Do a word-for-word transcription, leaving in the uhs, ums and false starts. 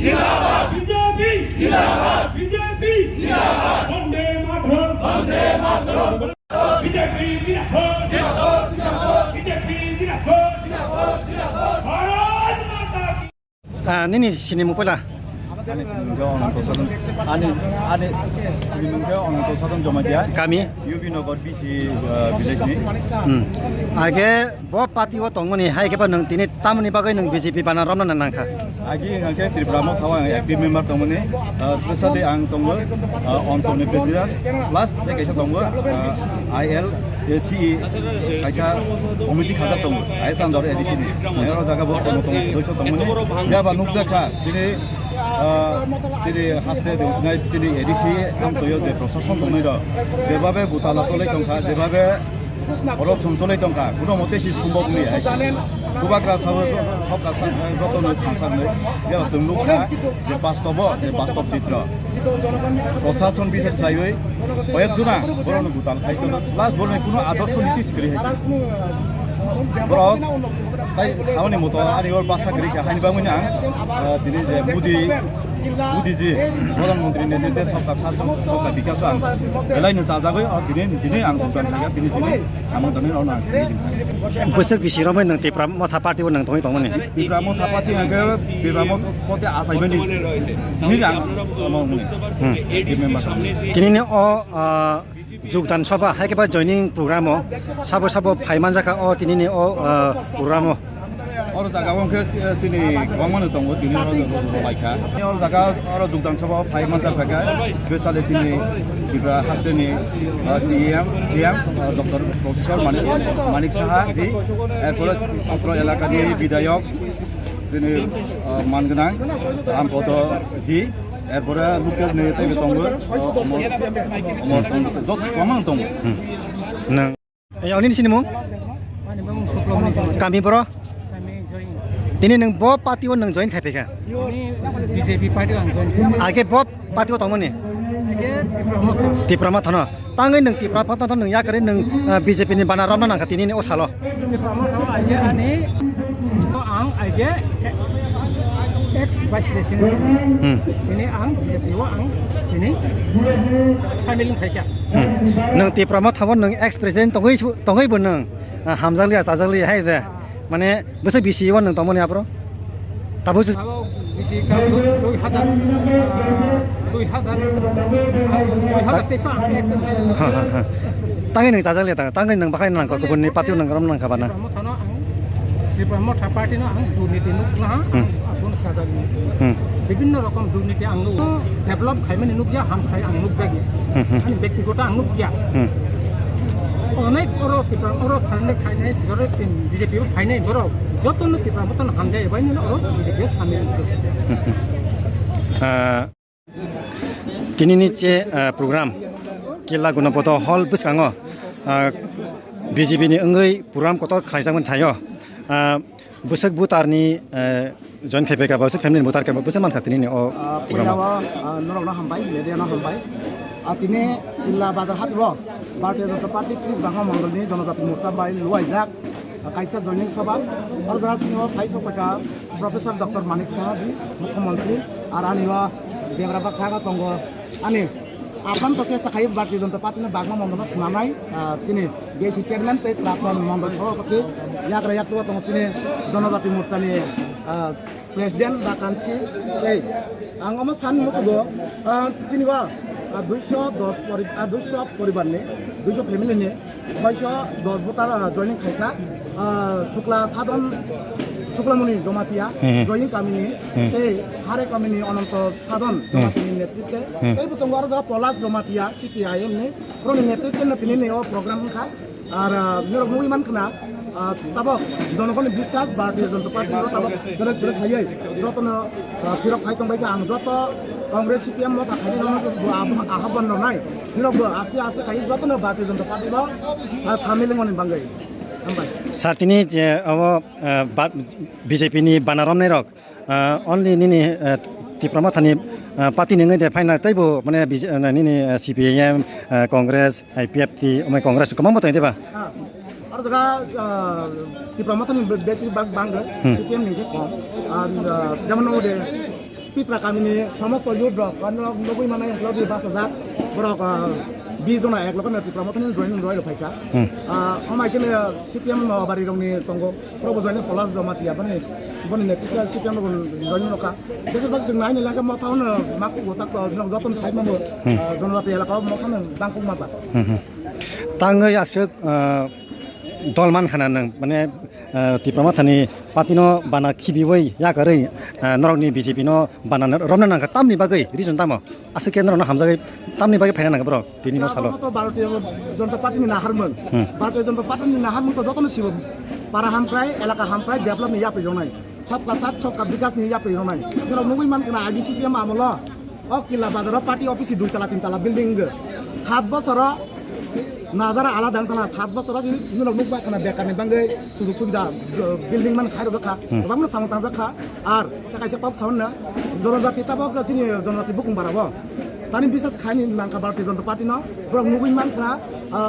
जिंदाबाद। बीजेपी जिंदाबाद। बीजेपी जिंदाबाद। वंदे मातरम। वंदे मातरम। बीजेपी जिंदाबाद। जिंदाबाद, जिंदाबाद। बीजेपी जिंदाबाद। जिंदाबाद, जिंदाबाद। भारत माता की। Ah, nini sini mung pela? Ani sini mung khe Ananto Sadhan. Ani, ani sini mung khe Ananto Sadhan Jamatia. Kami? U B Nagar B C, uh, village ni. Hmm. Age bo party o tongmani hai khe ba nwng tini tamoni bagwi nwng B J P bana romna nang kha? Agi ang khe Tipra Motha o ang active member tongmani, uh, specially ang tongo, uh, Anchal ni president, plus tei kaisa tongo, uh, I L, uh, C E, kaisa committee khajak tongo, I S Andor A D C ni. Oro jaga bo tongo, tongo, doiso tongmani. Ya ba nukjak kha, tini, uh, tini haste de usnai tini A D C amchoyo je prosason tongnai rok, jebabe gutala tolai tongkha, jebabe Oro sumsolai tongkha, kuno mote si sumbok ni hai. Bubagra sabo jo-, sokha sa-, joto no thangsa nai. Ya chwng nukha je bastobo, je bastob chitro. Prosason bishes khlaiwi koyek jona borokno gutal khai chwng. Plus borokni kuno adorsho niti sikri hai. Borok tai saoni moto ani or basa kri kha haini bagwi ang, ah, tini je Modi Modi ji, Pradhan Mantri ni nirdesh sabka saath sabka vikas ang belai no chajagwi, o tini, tini ang tongkha, tini, tini samung tangwi rw nang. Bwswk bisi romwi nwng Tipra Motha Party o nwng tongwi tongmani? Tipra Motha Party hwnkhe Tipra Motha Party achaimani. Tini ang omo hwnwi. Hmm. Member. Tinini o, ah, Jogdan Sabha hai khe ba joining program o sabo sabo phai manjakha o tinini o, ah, program o. Oro jaga o hwnkhe, eh, chini kwbangma no tongo, tini oro joto joto laikha. Oro jaga oro Jogdan Sabha o phai manjakha khe, specially chini Tripura haste ni, ah, C E M, C M, ah, Doctor Professor Manik, Manik Saha ji, erpore atro elaka ni bidhayok, chini, ah, man gwnang Ram Podo ji, erpore local ni tei tongo, ah, Omor, Omor, joto kwbangma no tongo. Hmm. Nang. Eh, ani sini mung? Ani bang Suklomani. Kami boro? Kami join. Tini nwng bo party o nwng join khai phaikha? Ani B J P party o ang join khaikha. Age bo party o tongmani? Age Tipra Motha. Tipra Motha no. Tangwi nwng Tipra Motha no nwng yakari nwng, eh, B J P ni bana romna nangkha tini ni o salo. Tipra Motha age ani, ang age ex vice president. Hmm. Tini ang B J P o ang tini samil khaikha. Hmm. Nwng Tipra Motha o nwng ex president tongwi su-, tongwi bo nwng, ah, hamjakliya chajakliya hai de. Mane bwswk bisi o nwng tongmani aphuru? Tabuk se- Abo bisi ka dui, dui hazar, ah, dui hazar, dui hazar teis o ang ex. Ha, ha, ha. Tangwi nwng chajakliya ta, tangwi nwng bakhai nang kha, kubun ni party o nwng rom nang kha bana. Tipra Motha no ang, Tipra Motha party no ang durniti nuk na ha, hmm, ang aboni sajak ni. Hmm. Bibhinno rokom durniti ang nuk. Develop khaimani nukya, ham khai ang nukjagya. Hmm, hmm. Ani byaktigoto ang nukya. Hmm. Onek oro Tipra, oro surrender khainai, jore tin B J P o phainai borok. Jotono Tipra Motha no hamjai, bai no oro B J P o samil nukya. Hmm, hmm. Ah, Tinini che, ah, program Killa Gunapoto Hall bwskango, ah, B J P ni wngwi program kotor khlaijakmani thaio. Ah, bwswk voter ni, eh, join khai phaikha, bwswk family ni voter khe bwswk mankha tinini o program o. Ah, puila o, ah, norok no hambai, media no hambai. Ah, tini Killa Bazar hat ro Bharatiya Janata Party Kris Bangma Mondol ni Jonojati Morcha bai luaijak, ah, kaisa joining sabha. Oro jaga sini o phai sok phaikha Professor Doctor Manik Saha ji, Mukhyamantri, ar ani o Debra Bakha tongo ani aphan to chesta khai Bharatiya Janata Party ni bagma mondol no swnamnai, ah, chini B I C chairman tei prapon mondol sabhapati yagra yaktugo tongo chini Jonojati Morcha ni, ah, president ba kansi tei ang omo san musugo, ah, chini ba, ah, duiso dos pori-, ah, duiso poribar ni, duiso family ni soiso dos voter, ah, joining khaikha, ah, Sukla Sadon, Suklamoni Jamatia, hmm, joining kamini, hmm, tei Hare kamini Ananto Sadon, hmm, Jamatia ni netritwe, hmm, tei bo tongo aro jaga Polas Jamatia, C P I M ni, borokni netritwe no tini ni o program wngkha. Ar, ah, norok nugwi mankha na, ah, tabok jonogonni biswas Bharatiya Janata Party o tabok belek belek khaiwi jotono, ah, phirok phai tongbai kha. Ang joto Congress, C P M no ta khaini no bo abo ahobwan rwnai. Norok bo aste aste khai jotono Bharatiya Janata Party o, ah, samil wngmani bagwi. Hambai. Sir, tini je abo, ah, ba-, B J P ni bana romnai rok, ah, only nini, ah, Tipra Mothani, ah, party ni wngwi de phaina teibo mane B J, ah, nini, ah, C P I M, ah, Congress, I P F T, omai Congress kwbangma tongwi de ba? Ah, Ar jaga, ah, Tipra Mothani be-, besi bag bang, Hmm. C P M ni khe kom. Ar, ah, jemon ode Pitra kamini somosto youth rok, ano nugui manai lodi bas ajak, borok, ah, bis jona ek loge Tipra Mothani join roi rok phaikha. Hmm. Ah, hamai khe C P M no bari rok ni tongo, probo join Polas Jamatia bani, bani netrito C P M no join rokha. Besi bag jeng nai ni lage Motha no mak ko tak to, joton sai mamo, Hmm. ah, Jonojati elaka Motha no bang kok mata. Hmm, hmm. Tangwi aswk, ah, dol man khana nwng, mane, ah, Tipra Mothani party no bana khibiwi yakarwi, ah, norokni B J P no bana romna nangkha, tamni bagwi reason tamo? Aswk khe norokno hamjagwi tamni bagwi phaina nangkha borok tini no salo? Abo to Bharatiya Janata Party ni naharmung. Hmm. Bharatiya Janata Party ni naharmung to jotono sibo para hamkrai, elaka hamkrai, develop ni yapri jonai. Sabka saath, sabka vikas ni yapri jonai. Norok nugui man khana agi C P M amolo. O Kila Bazar o party office dui tala, tin tala building wngkha. Sat bosor o najara alada wngkha na, sat bosor o si nini rok nukba khana bekar ni bangwi sujug subida, uh, building man khai rok kha. Hmm. Kwbangma samung tangjak kha. Ar ta kaisa kok sawan na, jonojati tabok chini jonojati bukung bara bo. Tani bisas khaini nangkha Bharatiya Janata Party no, borok nugui man khana, uh,